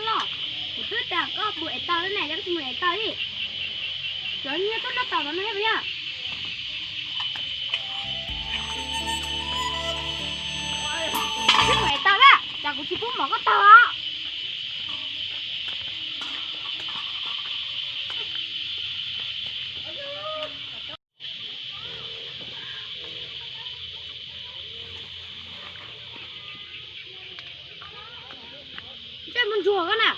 Los, kuv twb tias koj mus ev taws na, yog koj tsis mus ev taws li, cov nyiaj tuaj noj tom no no thiab puas yog? Tsis mus ev taws na, tsam kuv tsis pub mov koj taug os. Ntsej muag ntsuag koj na,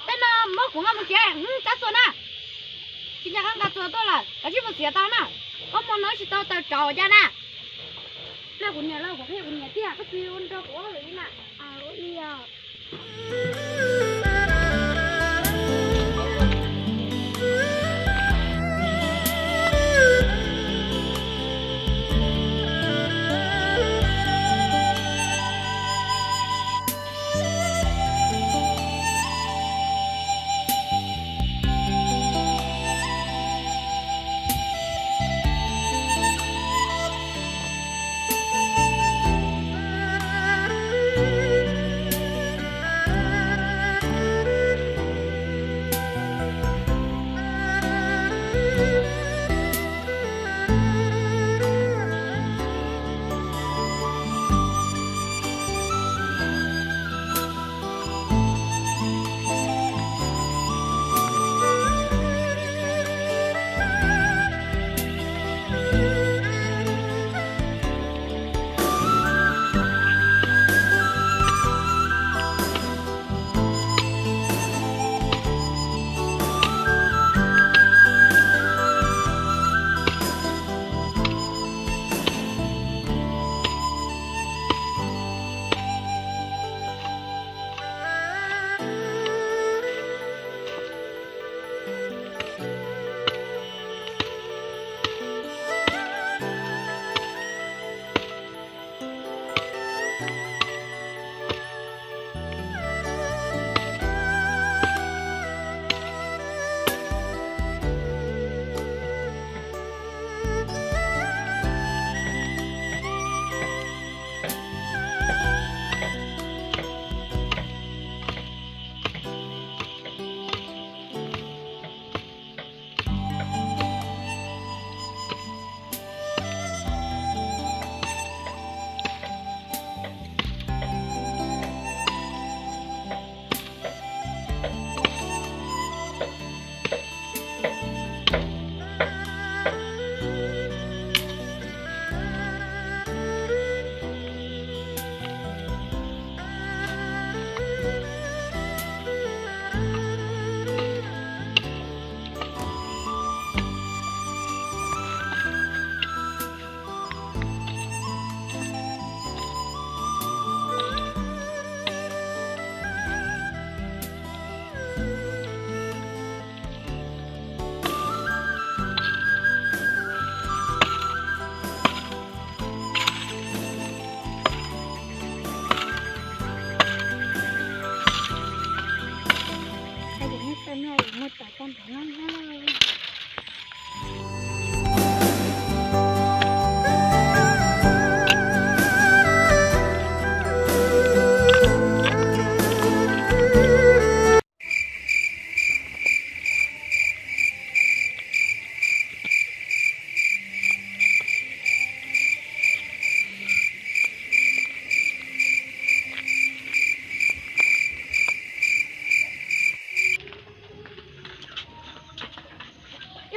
tej no muab kuv nqa mus tsev, tsab txuas na. Tsis nco qab nqa txuas tuaj lawm, kav tsij mus txiav tau na. Koj muaj no tsis tau taws rauv cas na. Noj kuv niam los kuv qhia kuv niam tiag, koj tsis ua nrog kuv ua hauj lwm li na. Ua li os.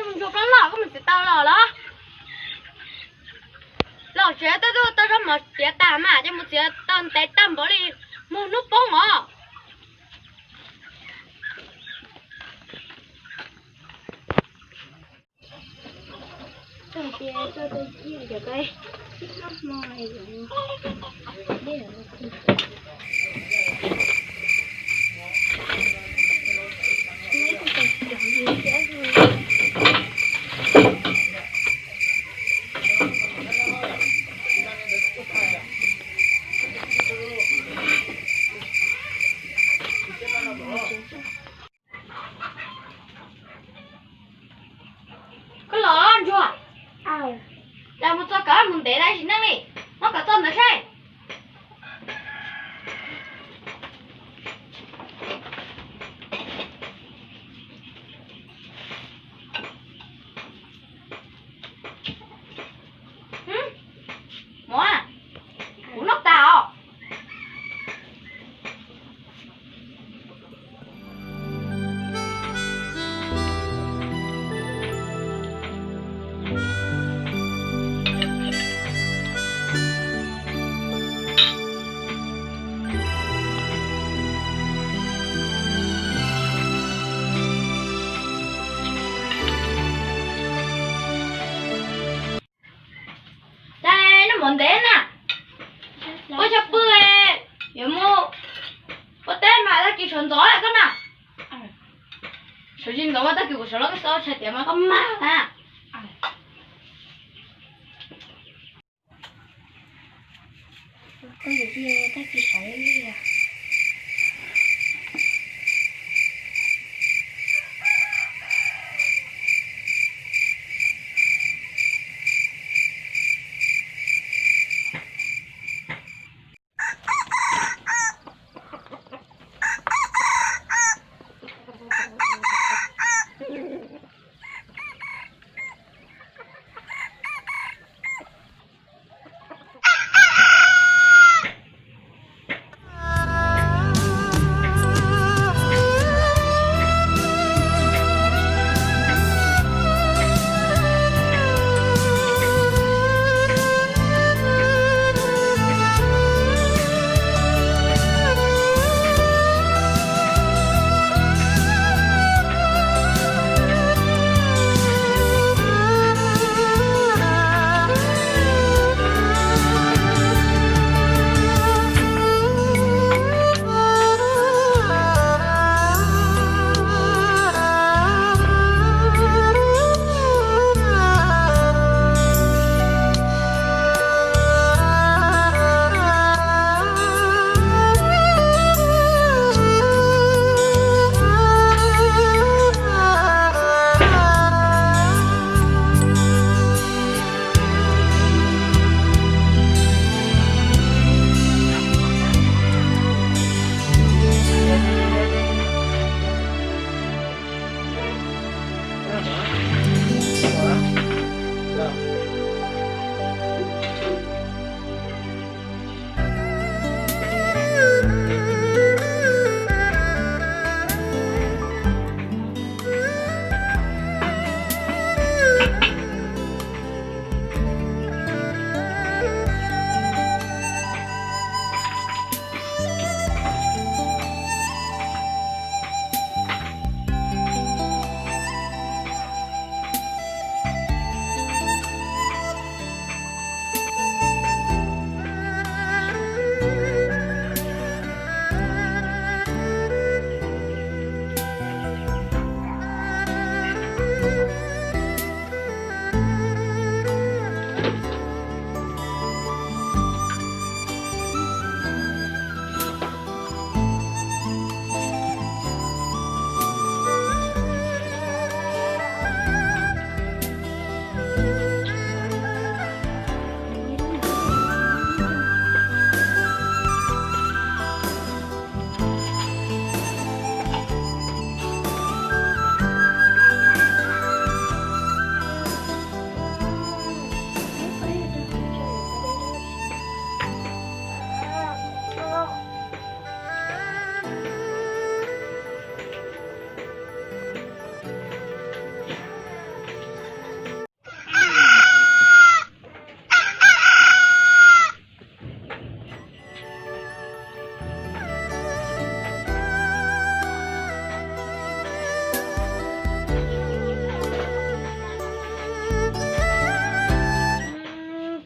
Mus ntsuag plaub loj, koj mus txiav taws los los? Los tsev twb tuaj tau zaub mov tiav tas mas, ces mus txiav taws ntev tag npaum li, mus hnub poob os. Koj los ntsuag, cas mus txog kawg mus ntev tag sim neej li, muab kom txog ntawd saib. Ntev na, ua tshaj pw, yuav mus ua teb mas tag kis sawv ntxov lawm koj na. Sawv tsis ntxov mas tag kis kuv sawv los koj xav tshais tias mas koj mag na.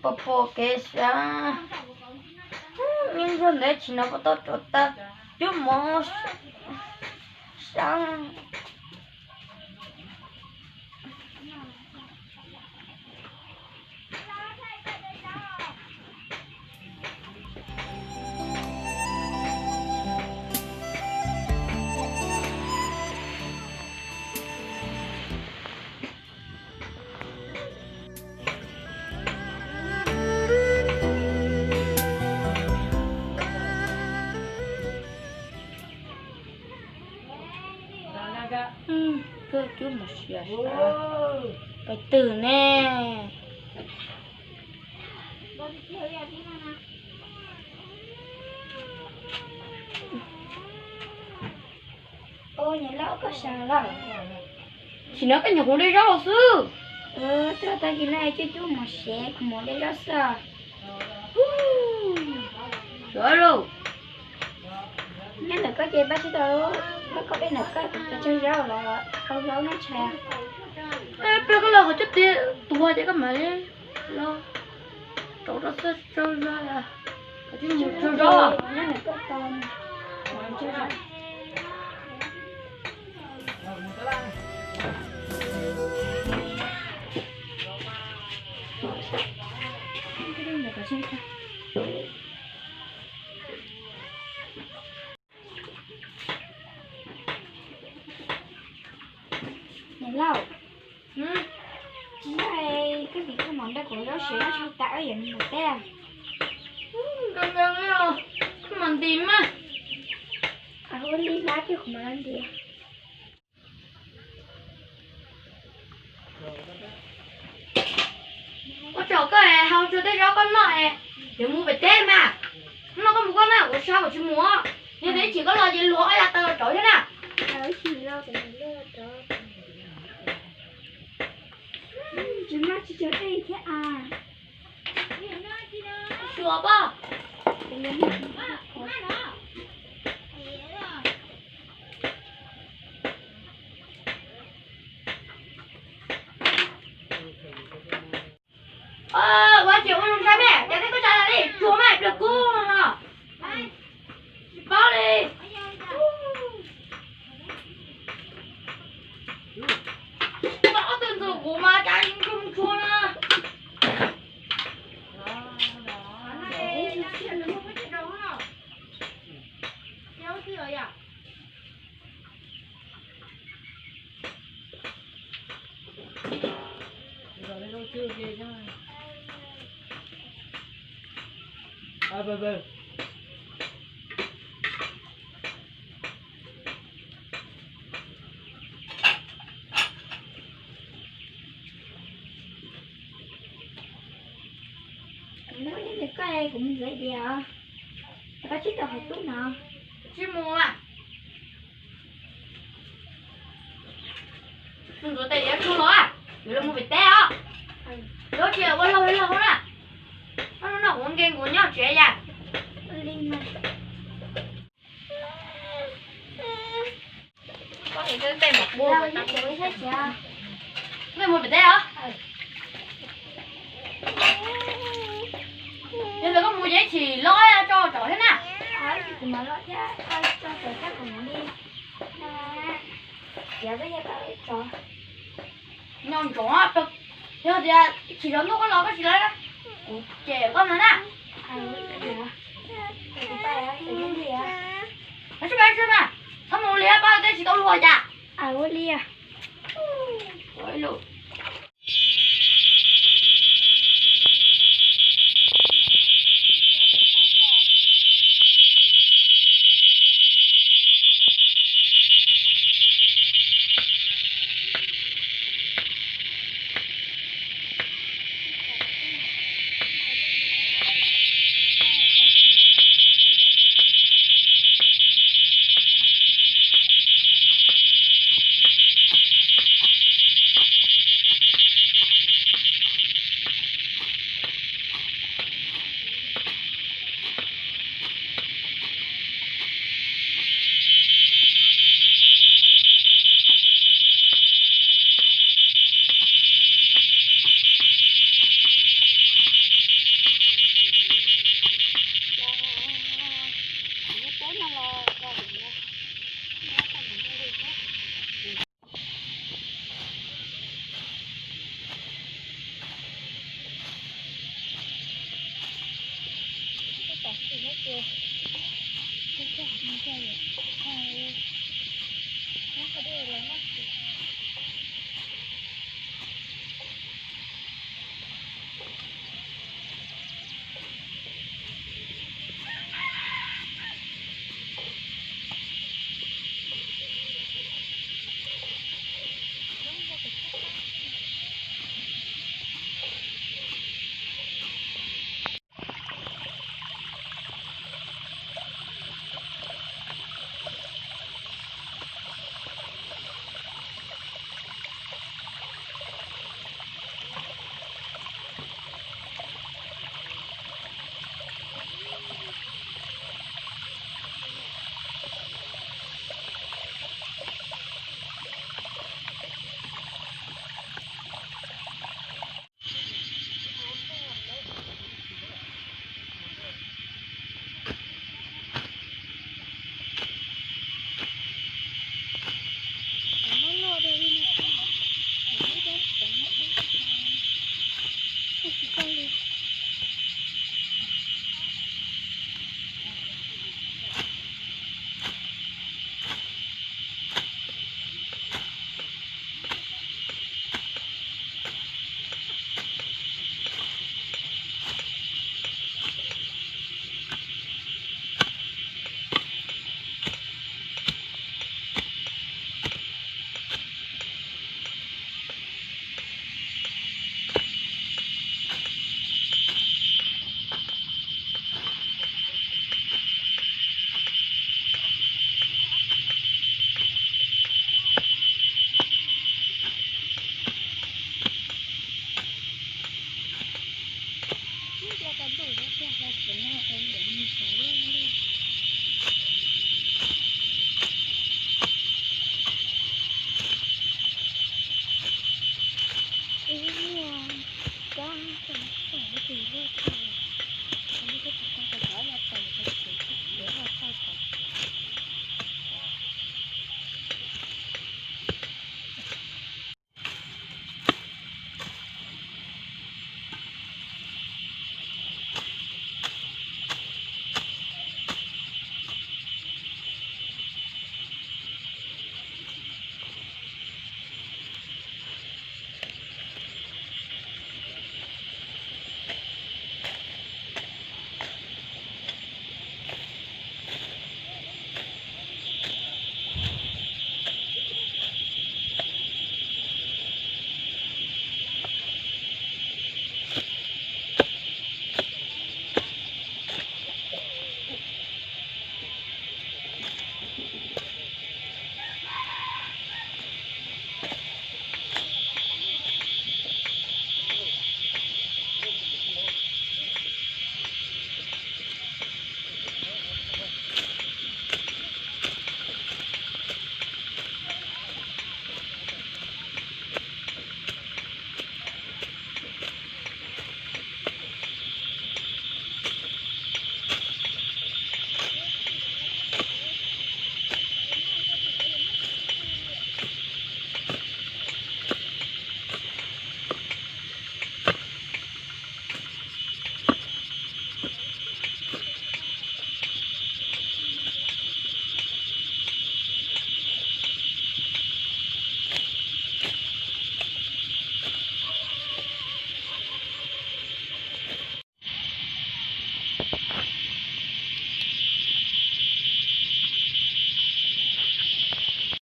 Pom pom kev sab, nyob nrog ntev tsis hnov puas tau rov tag cub mov sab. Koj cub mus siav pais twg ne? Ua nyias loj koj sawv lawm. Tsis hnov koj nyuam qhuav de zaub los xwb. Tuaj tag kis no coj cub mus siav kuv mus de zaub xwb. Sawv lauj. Nyob ntawm koj ces pab tsis tau, pab koj peb ntawm koj kuv tsawg zaub los thau zaub noj tshais. Peb koj los qhov cub tiag tuag ces koj mam li los. Rau rau xwb, rau zog, rau zog. Niam laus, koj tsis koj mam nrog kuv zaub siav noj tsis tas wb yuav mus teb. Koj mam nti mas. Ua li hlab ces kuv mam nti. Ua tsaug koj hau tsuag tej zaub koj noj es yuav mus pem teb mas. Hnub no koj mus koj na, kuv sab kuv tsis mus. Yog tias ib chim koj los ces luag ob yav taw los rauv thiab na. Xyuas poj. Ua tsis ua zoo saib me, cas tej koj tsa li tsuag mas pliag kub no. Tsis paub li. Ob tug ntxuag kuv mas cas yeej tsuag tsuag na. Kuv mus ntxuav diav, koj tsib rau hauv tub no. Tsis mus mas. Mus ntxuav tes diav tsuag los, yuav los mus pem teb os. Yuav tsis ua laug li laug na. Ob hnub no kuv nkees kuv nyob tsev yam. Mus pem teb os. Yog li koj mus ces ib chim los tso tsov thiab na. Nco ntsoov, yog tias ib chim tsaus ntuj koj los koj tsis los, kuv cem koj no na. Tsis pab tsis mas, txhob mus li pab tej tsis tau luag cas. Ua li.